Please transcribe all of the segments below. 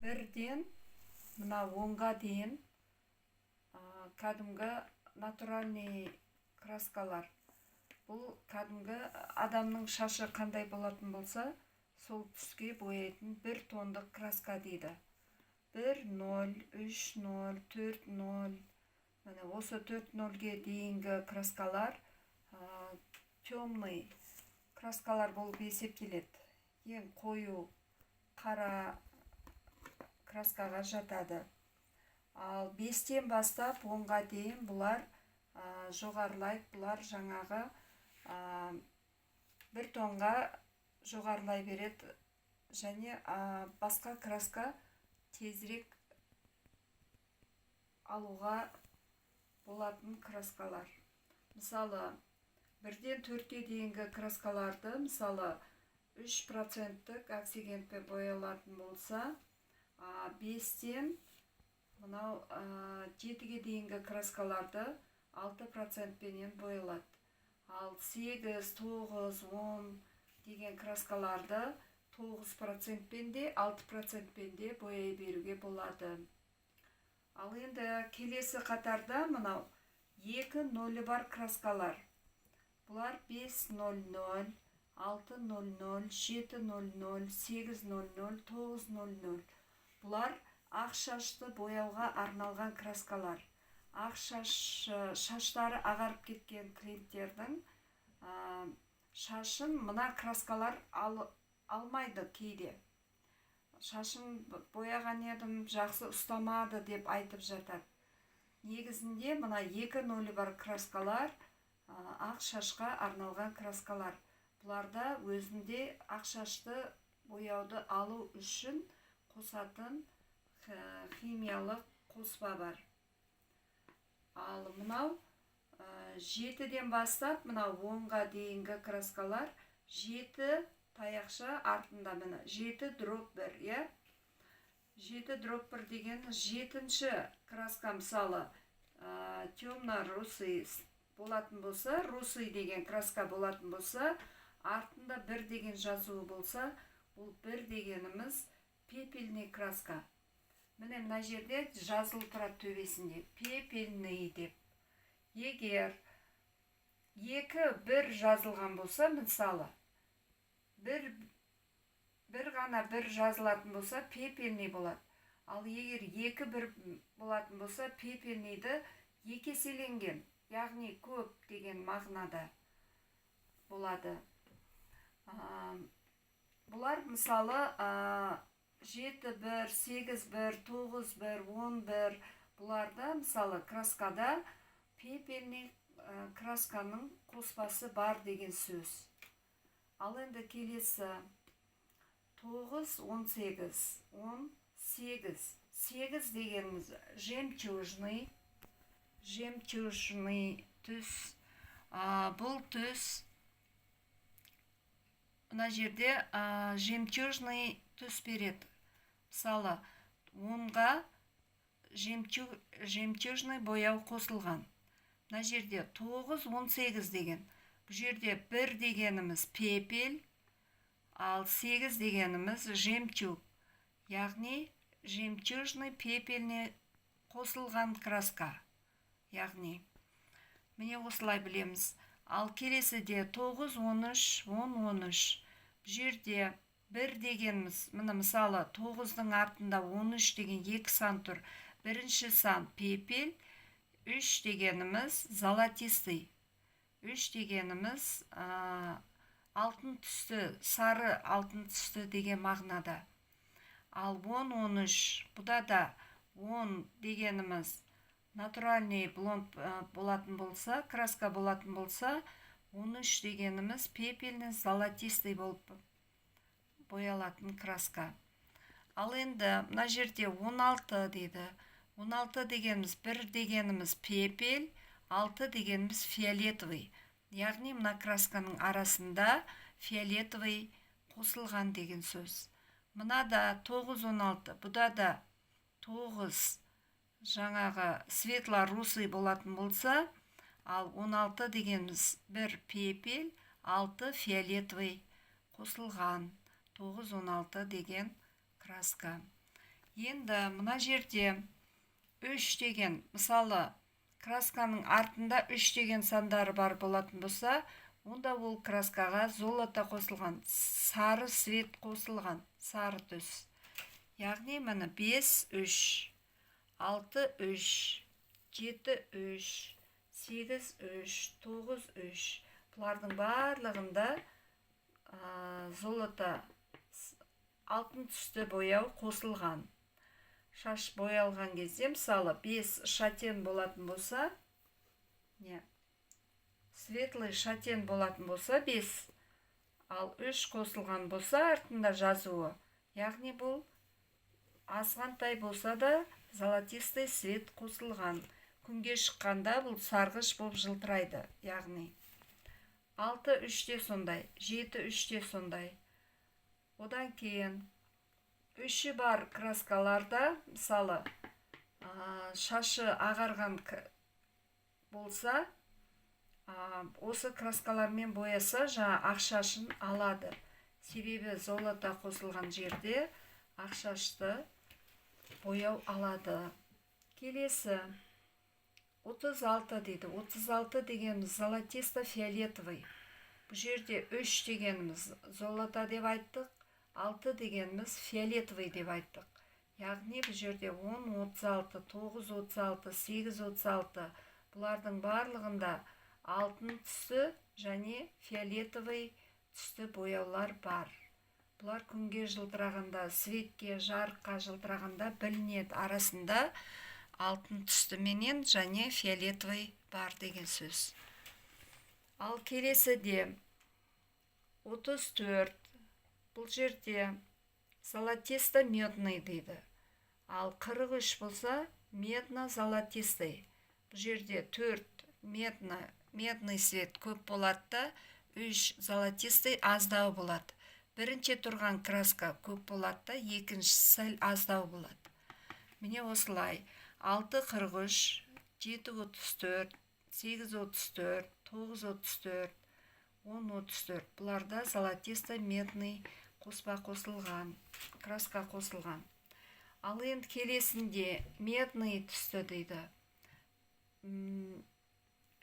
1-ден мына 10-ға дейін кәдімгі натуральный краскалар. Бұл кәдімгі адамның шашы қандай болатын болса, сол түске бояйтын бір тондық краска дейді. 1 0, 3 0, 4 0. Міне, осы 4 0-ге дейінгі краскалар темный краскалар болып есептеледі. Ең қою қара краскаға жатады. Ал 5-тен бастап 10-ға дейін бұлар жоғарылайды. Бұлар жаңағы бір тонға жоғарылай береді және басқа краска тезірек алуға болатын краскалар. Мысалы, 1-ден 4-ке дейінгі краскаларды, мысалы, 3 проценттік оксигентпен боялатын болса, 5-тен мынау 7-ге дейінгі краскаларды 6 процентпенен боялады. Ал 8, 9, 10 деген краскаларды 9 процентпен де, 6 процентпен де бояй беруге болады. Ал енді келесі қатарда мынау екі нөлі бар краскалар. Бұлар 5.00, 6.00, 7.00, 8.00, 9.00. Бұлар ақ шашты бояуға арналған краскалар. Ақ шаш, шаштары ағарып кеткен клиенттердің шашын мына краскалар алмайды. Кейде шашын бояған едім, жақсы ұстамады деп айтып жатады. Негізінде мына екі нөлі бар краскалар ақ шашқа арналған краскалар. Бұларда өзінде ақ шашты бояуды алу үшін қосатын химиялық қоспа бар. Ал мынау 7-ден бастап мынау 10-ға дейінгі краскалар, жеті таяқша артында, міне, 7/1, иә. 7/1 деген жетінші краска, мысалы, темно русый болатын болса, русый деген краска болатын болса, артында 1 деген жазуы болса, ол 1 дегеніміз пепельный краска. Міне, мына жерде жазылып тұрады төбесінде «пепельный» деп. Егер 2 1 жазылған болса, мысалы, бір ғана 1 жазылатын болса, пепельный болады. Ал егер 2 1 болатын болса, пепельныйды екі еселенген, яғни көп деген мағынада болады. Бұлар, мысалы, 7 1, 8 1, 9 1, 10 1. Бұларда, мысалы, краскада пепельный красканың қоспасы бар деген сөз. Ал енді келесі 9 18. 18, 8 дегеніміз жемчужный, жемчужный түс. Бұл түс мына жерде жемчужный түс береді. Мысалы, 10-ға жемчужный бояу қосылған. Мына жерде 9 18 деген, бұл жерде 1 дегеніміз пепел, ал 8 дегеніміз жемчуг, яғни жемчужный пепельный қосылған краска. Яғни міне, осылай білеміз. Ал келесіде 9 13, 10 13. Бұл жерде 1 дегеніміз, міне, мысалы, 9-дың артында 13 деген екі сан тұр. Бірінші сан пепел, 3 дегеніміз золотистый, 3 дегеніміз алтын түсті, сары алтын түсті деген мағынада. Ал 10 13, бұда да 10 дегеніміз натуральный блонд болатын болса, краска болатын болса, 13 дегеніміз пепельный золотистый болып боялатын краска. Ал енді мына жерде 16 дейді. 16 дегеніміз, 1 дегеніміз пепел, 6 дегеніміз фиолетовый, яғни мына красканың арасында фиолетовый қосылған деген сөз. Мынада 9 16, бұда да 9 жаңағы светло русый болатын болса, ал 16 дегеніміз 1 пепел, 6 фиолетовый қосылған 9 16 деген краска. Енді мына жерде 3 деген, мысалы, красканың артында 3 деген сандары бар болатын болса, онда ол краскаға золото қосылған, сары цвет қосылған, сары түс. Яғни міне 5 3, 6 3, 7 3, 8 3, 9 3. Бұлардың барлығында золото, алтын түсті бояу қосылған. Шаш боялған кезде, мысалы, 5 шатен болатын болса, не светлый шатен болатын болса 5, ал 3 қосылған болса артында жазуы, яғни бұл азғантай болса да золотистый цвет қосылған. Күнге шыққанда бұл сарғыш болып жылтырайды. Яғни 6 3-те сондай, 7 3-те сондай. Одан кейін үші бар краскаларда, мысалы, шашы ағарған болса, осы краскалармен бояса, жаңа ақ шашын алады. Себебі золото қосылған жерде ақ шашты бояу алады. Келесі 36 дейді. 36 дегеніміз золотисто фиолетовый. Бұл жерде 3 дегеніміз золото деп айттық, 6 дегеніміз фиолетовый деп айттық. Яғни бұл жерде 10 36, 9 36, 8 36, бұлардың барлығында алтын түсі және фиолетовый түсті бояулар бар. Бұлар күнге жылтырағанда, светке, жарыққа жылтырағанда білінеді, арасында алтын түсті менен және фиолетовый бар деген сөз. Ал келесіде 34, бұл жерде золотисто медный дейді. Ал 43 болса, медно золотистый. Бұл жерде 4 медно, медный цвет көп болады да, 3 золотистый аздау болады. Бірінші тұрған краска көп болады да, екіншісі сәл аздау болады. Міне, осылай 6 43, 7 34, 8 34, 9 34, 10 34, бұларда золотисто медный қоспа қосылған, краска қосылған. Ал енді келесінде медный түсті дейді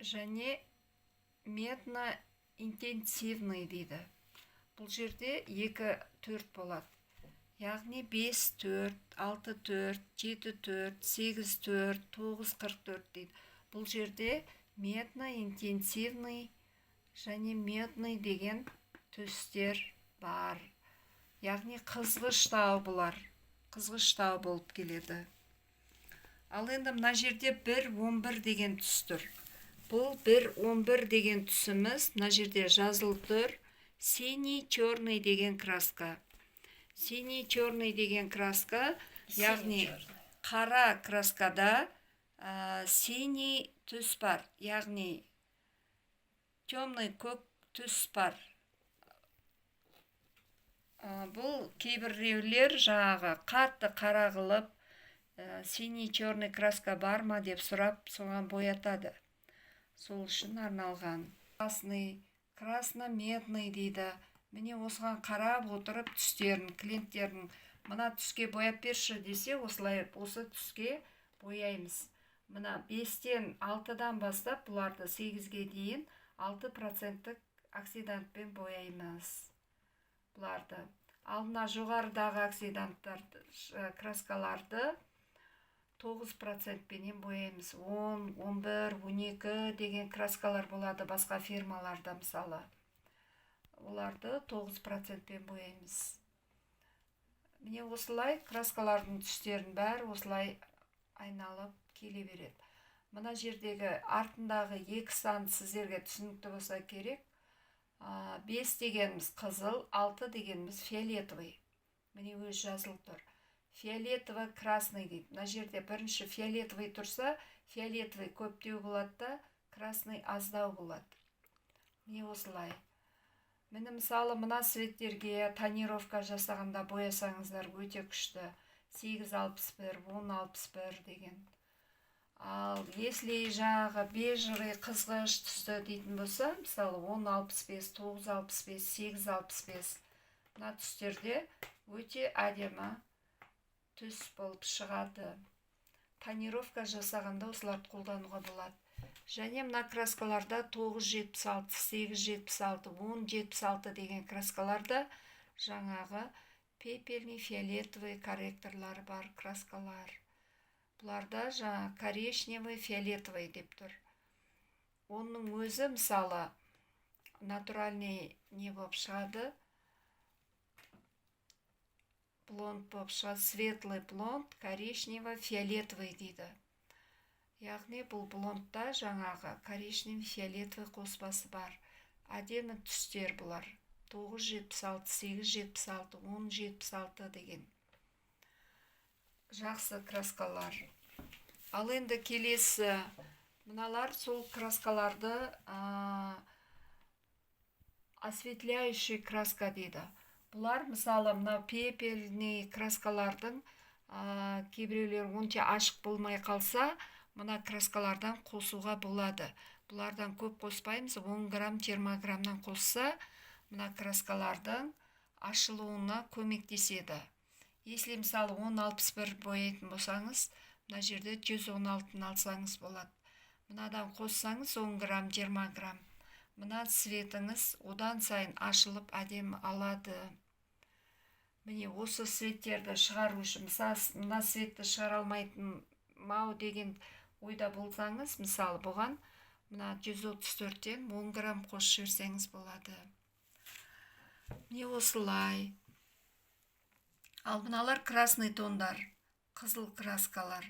және медно интенсивный дейді. Бұл жерде 2 4 болады. Яғни 5 4, 6 4, 7 4, 8 4, 9 44 дейді. Бұл жерде медно интенсивный және медный деген түстер бар. Яғни қызғыштау, бұлар қызғыштау болып келеді. Ал енді мына жерде 1-11 деген түс тұр. Бұл 1-11 деген түсіміз мына жерде жазылып тұр. Синий черный деген краска. Синий черный деген краска, яғни қара краскада синий түс бар, яғни темный көк түс бар. Бұл кейбіреулер жаңағы қатты қара қылып, синий черный краска бар ма деп сұрап, соған боятады. Сол үшін арналған. Красный, красно медный дейді. Міне, осыған қарап отырып түстерін клиенттердің мына түске бояп берші десе, осылай осы түске бояймыз. Мына 5-тен, 6-дан бастап бұларды 8-ге дейін 6 проценттік оксидантпен бояймыз бұларды. Ал мына жоғарыдағы оксиданттарды, краскаларды 9 процентпенен бояймыз. 10, 11, 12 деген краскалар болады басқа фирмаларда, мысалы, оларды 9 процентпен бояймыз. Міне, осылай краскалардың түстерінің бәрі осылай айналып келе береді. Мына жердегі артындағы екі сан сіздерге түсінікті болса керек. 5 дегеніміз қызыл, 6 дегеніміз фиолетовый. Міне, өзі жазылып тұр, фиолетово красный дейді. Мына жерде бірінші фиолетовый тұрса, фиолетовый көптеу болады да, красный аздау болады. Міне, осылай. Міне, мысалы, мына цветтерге тонировка жасағанда боясаңыздар, өте күшті. 8,61, 10,61 деген. Ал если жаңағы бежевый, қызғыш түсті дейтін болса, мысалы, 10,65, 9,65, 8,65, мына түстерде өте әдемі. түс болып шығады. Тонировка жасағанда осыларды қолдануға болады. Және мына краскаларда 976, 876, 1076 деген краскаларда жаңағы пепельный, фиолетовый корректорлары бар краскалар. Бұларда жаңа коричневый, фиолетовый деп тұр. Оның өзі, мысалы, натуральный не болып шығады, блонд болып шығады, светлый блонд, коричневый, фиолетовый дейді. Яғни бұл блондта жаңағы коричневый, фиолетовый қоспасы бар. Әдемі түстер бұлар. 976, 876, 1076 деген жақсы краскалар. Ал енді келесі мыналар сол краскаларды осветляющий краска дейді. Бұлар, мысалы, мынау пепельный краскалардың кейбіреулер онша ашық болмай қалса, мына краскалардан қосуға болады. Бұлардан көп қоспаймыз, 10 грамм, 20 граммнан қосса, мына краскалардың ашылуына көмектеседі. Если, мысалы, 1061 бояйтын болсаңыз, мына жерде 116-ны алсаңыз болады. Мынадан қоссаңыз 10 грамм, 20 грамм, мына цветіңіз одан сайын ашылып, әдемі алады. Міне, осы цветтерді шығару үшін, мысалы, мына цветті шығара алмайтын мау деген ойда болсаңыз, мысалы, бұған мына 134-тен 10 грамм қосып жіберсеңіз болады. Міне, осылай. Ал мыналар красный тондар, қызыл краскалар.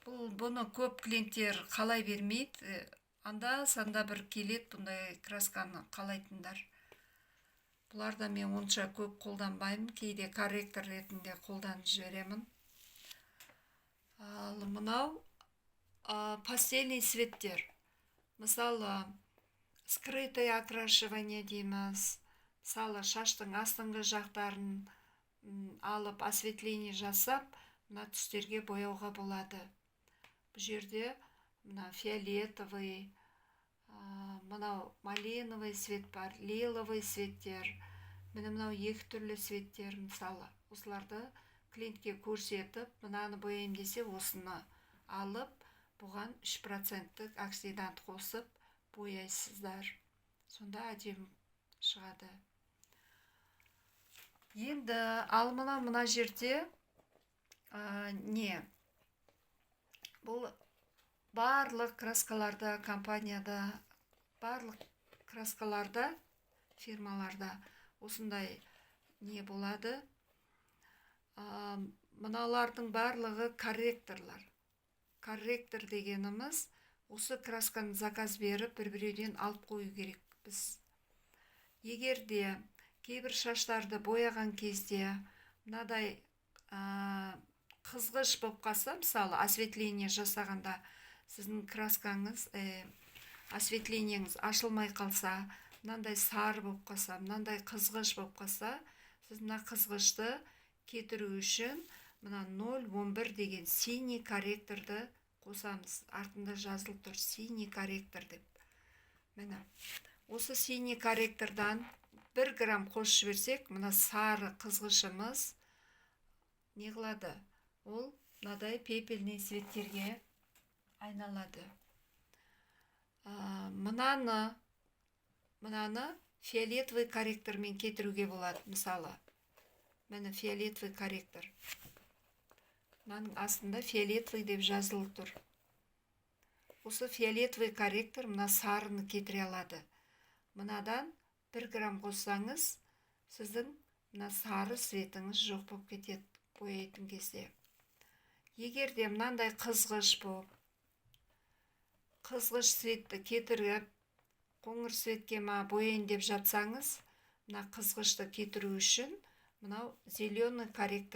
Бұл бұны көп клиенттер қалай бермейді, анда санда бір келеді бұндай красканы қалайтындар. Бұларда мен онша көп қолданбаймын, кейде корректор ретінде қолданып жіберемін. Ал мынау пастельный цветтер, мысалы, скрытое окрашивание дейміз. Мысалы, шаштың астыңғы жақтарын алып, осветление жасап, мына түстерге бояуға болады. Бұл жерде мына фиолетовый, мынау малиновый цвет бар, лиловый цветтер, міне, мынау екі түрлі цветтер. Мысалы, осыларды клиентке көрсетіп, мынаны бояймын десе, осыны алып, бұған 3 проценттік оксидант қосып бояйсыздар, сонда әдемі шығады. Енді ал мына жерде не, бұл барлық краскаларда, компанияда, барлық краскаларда, фирмаларда осындай не болады. Мыналардың барлығы корректорлар. Корректор дегеніміз осы красканы заказ беріп, бір біреуден алып қою керек біз. Егер де кейбір шаштарды бояған кезде мынадай қызғыш болып қалса, мысалы, осветление жасағанда сіздің краскаңыз, осветлениеңіз ашылмай қалса, мынандай сары болып қалса, мынандай қызғыш болып қалса, сіз мына қызғышты кетіру үшін мына 0.11 деген синий корректорды қосамыз. Артында жазылып тұр «синий корректор» деп. Міне, осы синий корректордан 1 грамм қосып жіберсек, мына сары қызғышымыз не қылады? Ол мынадай пепельный цветтерге айналады. Мынаны фиолетовый корректормен кетіруге болады. Мысалы, міне, фиолетовый корректор, мынаның астында «фиолетовый» деп жазылып тұр. Осы фиолетовый корректор мына сарыны кетіре алады. Мынадан 1 грамм қоссаңыз, сіздің мына сары цветіңіз жоқ болып кетеді бояйтын кезде. Егер де мынандай қызғыш болып, қызғыш цветті кетіріп, қоңыр цветке ма бояйын деп жатсаңыз, мына қызғышты кетіру үшін мынау зеленый корректор.